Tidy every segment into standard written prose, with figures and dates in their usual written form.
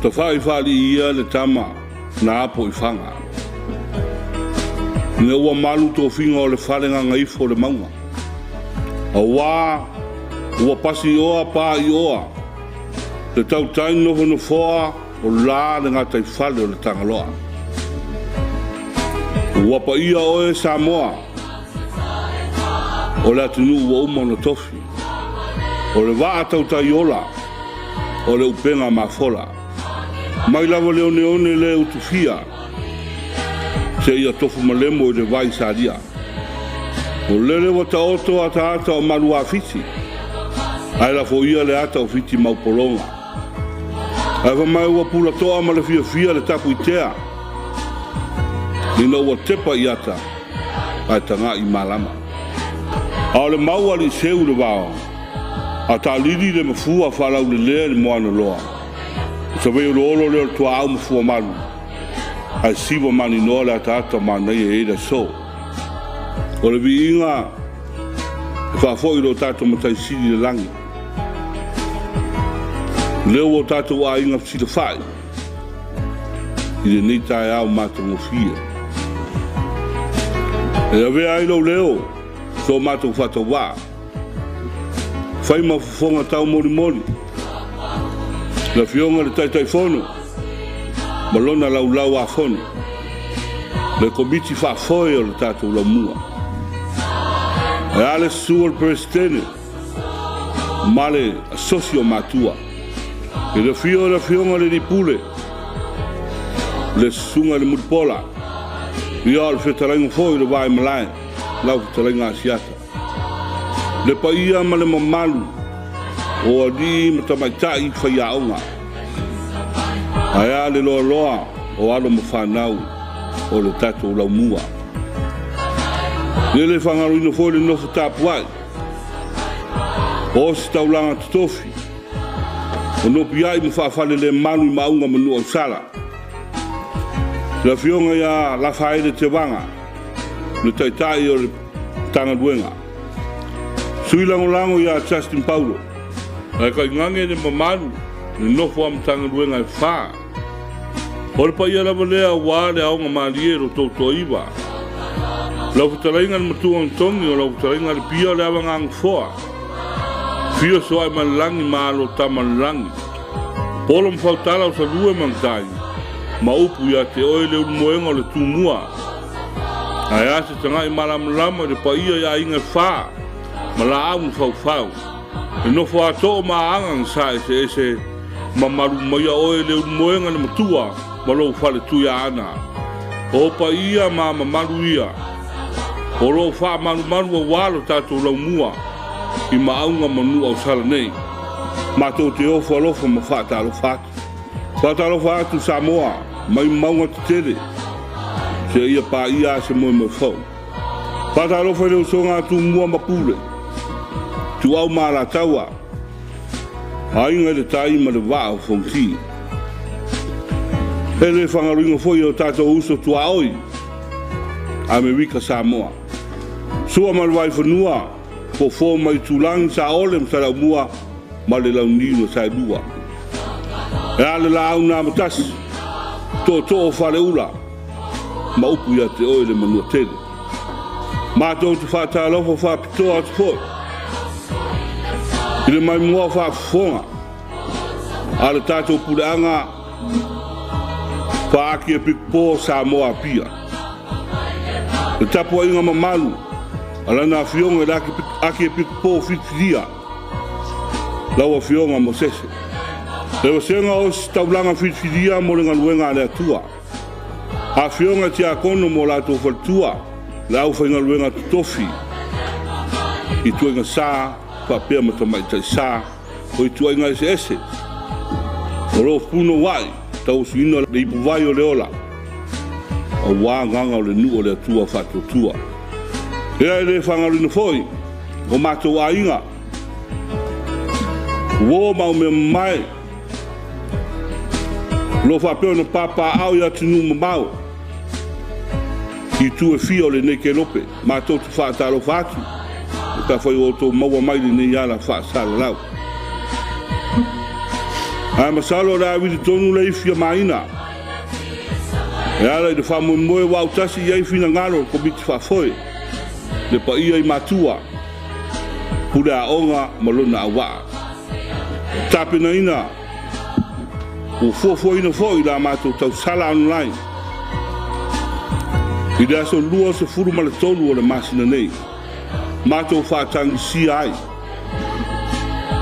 Tafa'i faalii ia le tama na apo i faga. Ina ua malu tofiga o le fale gagaifo o le mauga. Auā ua pasi oa pa i oa le tautai nofonofoa o la le gataifale o le Tagaloa. Ua paia oe Samoa o le atunuu ua uma ona tofi. O le vaa tautai ola o le upega mafola. Mai lava le oneone le utufia seia tofu malemo i le vai salia. O lele ua taoto ataata o Maluafiti, ae lafoia le ata o Fiti Maupologa. Ae fai mai ua pulatoa ma le fiafia le tapuitea ina ua tepa i ata ae taga'i malama. A o le mau alii seu i le vao, a taalili le mafua faalaulelea i le moana loa, o Savaioloolo lea o le tuaau mafua malu, ae siva maninoa le ataata o manaia e i ai le aso. O le viiga e faafoi i lo tatou Matai Sili i le lagi, lea ua o tatou aiga fesilafai i lenei taeao matagofie. E avea ai lou leo so matou faatauvaa, fai ma fofoga taumolimoli, le Afioga i le Taitaifono ma lona laulau a fono, le Komiti Faafoe o le tatou Laumua. E a le susu o le Peresetene ma le Asosi o Matua, i le afio o le Afioga i le Alii Pule, le Susuga i le Mulipola, ia o le fetalaiga foi i le Vaimalae, lau fetalaiga Asiata. Le paia ma le mamalu o alii ma tamaitai faiaoga, ae a le loaloa o alo ma fanau o le tatou laumua. E le faagaloina foi le nofo tapuai o ositaulaga totofi o nopiai ma faafalelemalu i maauga ma Nuuausala, le Afioga ia Lafaele Tevaga, le Taitai o le Matagaluega, Sui Lagolago ia Justin Paulo, ae tainane le mamalu i nofo a Matagaluega e fa. O le paia lava lea aua le aoga malie lo outou toaiva. Lau fetalaiga le Matua Antogi o lau fetalaiga le Pia o le Avaganofoa. Fio soae mai le lagi ma alo tama le lagi. Polo ma Fautala o Salue ma Matai ma upu ia te oe le ulumoega o le Tumua. Ae a se tagai malamalama i le paia i aiga e fa ma laau na faufau. E nofo a too ma aga na saeseese mamalu maia oe le ulumoega le matua ma lou fale Tuiaana. O paia ma mamalu ia o lo o faamalumalu auā lo tatou laumua i maauga ma Nuuausala nei. Matou te ofo alofa ma faatalofa atu. Faatalofa atu Samoa mai mauga tetele seia paia a se moemoe fou. Faatalofa i le usoga a Tumua ma Pule, Ituau ma Alataua, Aiga i le Tai ma le Vaa o Fonoti. E le fagaloina foi e o tatou uso tuaoi, Amerika Samoa. Sua ma le Vaifanua, Fofo ma Itulagi, Saole ma Saleaaumua ma le Launiu na Saelua. E a le laau na amatasi, tootoo o Faleula ma upu ia te oe le Manuatele. Matou te faatalofa faapitoa atu foi i le maimoa faafofoga a le tatou puleaga faa-Akiepikopo o Samoa Apia. Le tapuaiga mamalu a Lana Afioga i le Akiepikopo Filifilia, lau Afioga Mosese. Le vasega o Ositaulaga Filifilia mo le galuega a le Atua. Afioga i Tiakono mo latou faletua, le aufaigaluega totofi i ituaiga sa faapea ma tamaitai sa o ituaiga eseese o lo o punouai tauasuina le ipuvai o le ola aua agaga o le nuu o le Atua faatuatua. Ia e le faagaloina foi o matou aiga, uo ma aumea mamae o lo o faapea ona papaaao i atunuu mamao i itu e fia o lenei kelope. Matou te faatalofa atu pe afai ua outou maua mai lenei ala faasalalau. Ae masalo o le a vili tonu le ifi a Maina e ala i le faamoemoe ua autasi i ai finagalo o le Komiti Faafoe, le paia i matua, pule aoga ma lona auvaa. Tapenaina ua fuafuaina foi la matou tausala online i le aso 23 o le masina nei, matou faatagisia ai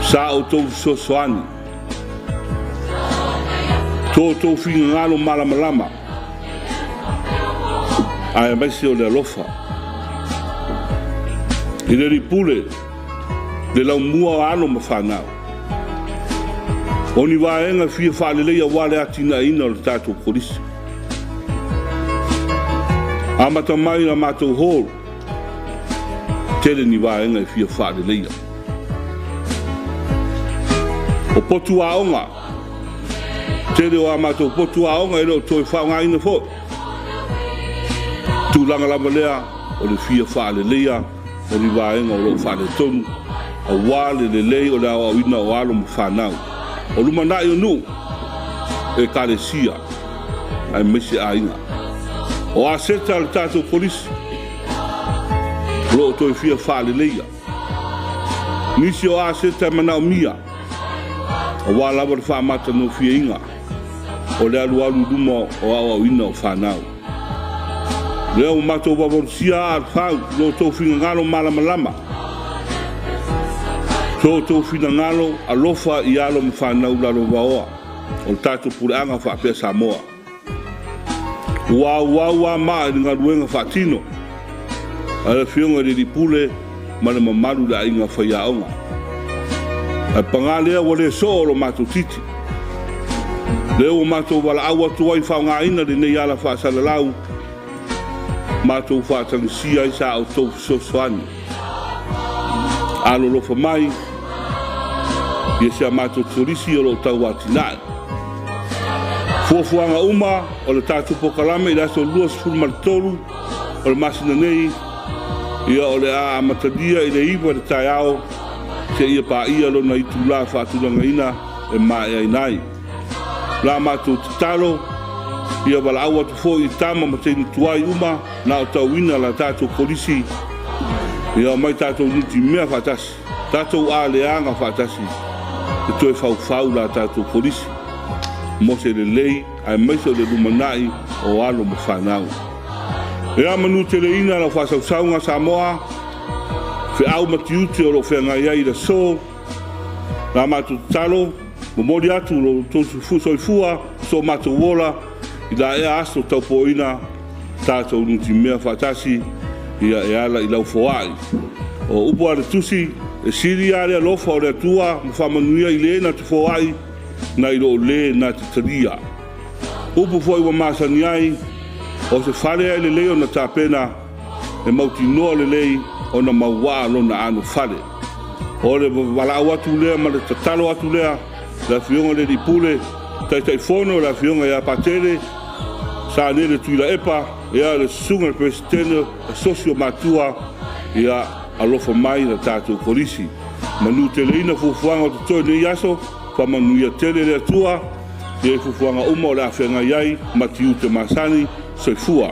sa outou fesoasoani, so outou finagalo malamalama, aemaise o le alofa i le Alii Pule, le laumua o alo ma fanau. O ni vaega e fia faaleleia aua le atinaeina o le tatou Kolisi. Amata mai la matou hall, tele ni vaega e fia faaleleia. O potu aoga, tele o a matou potu aoga e le o toe faaaogaina foi. Tulaga lava lea o le fia faaleleia o ni vaega o lo o faaletonu aua le lelei o le aoaoina o alo ma fanau. O lumanai o nuu, ekalesia, aemaise aiga. O aseta a le tatou Kolisi o lo o toe fia faaleleia. Nisi o aseta e manaomia aua lava le faamatagofieina o le alualu i luma o aoaoina o fanau. Lea ua matou vaavalusia aa o le fau i lo outou finagalo malamalama, so outou finagalo alofa i alo ma fanau lalovaoa o le tatou puleaga faapea Samoa. Ua auau lava maa i le galuega faatino a le Afioga i le Alii Pule ma le mamalu i le aiga faiaoga. Ae paga lea ua le soo lo matou titi. Lea ua matou valaau atu ai faaaogaina lenei ala faasalalau, matou faatagisia ai sa outou fesoasoani. Alolofa mai ia si a matou kolisi o lo o tau atinae. Fuafuaga uma o le tatou polokalame i le aso 23 o le masina nei, ia o le a amatalia i le 9 i le taeao seia paia lona itula faatulagaina e maeaina ai. La matou tatalo, ia valaau atu foi i tama ma teine tuai uma na aotauina la tatou kolisi, ia omai tatou nutimea faatasi, tatou aleaga faatasi, e toe faufau la tatou kolisi mo se lelei aemaise o le lumanai o alo ma fanau. Ia manuteleina lau faasausauga Samoa, feau ma tiute o lo o feagai ai i le aso, la matou tatalo, momoli atu lo outou soifua, so matou ola, i laea aso taupoina tatou nutimea faatasi, ia e ala i lau foai. O upu a le tusi, e sili lava le alofa o le Atua ma faamanuia i le na te foai, nai lo le na te talia. Upu foi ua masani ai, o se fale e lelei ona tapena, e mautinoa lelei ona mauaa lona anofale. O le valaau atu lea ma le tatalo atu lea, le Afioga i le Alii Pule, Taitaifono le Afioga ia Patele, Sanele Tuilaepa, ia le Susuga i le Peresetene, Asosi o Matua, ia alofa mai la tatou Kolisi. Manuteleina fuafuaga o totoe i lenei aso, faamanuia tele le Atua, ia i fuafuaga uma o le a feagai ai ma tiute masani, soifua.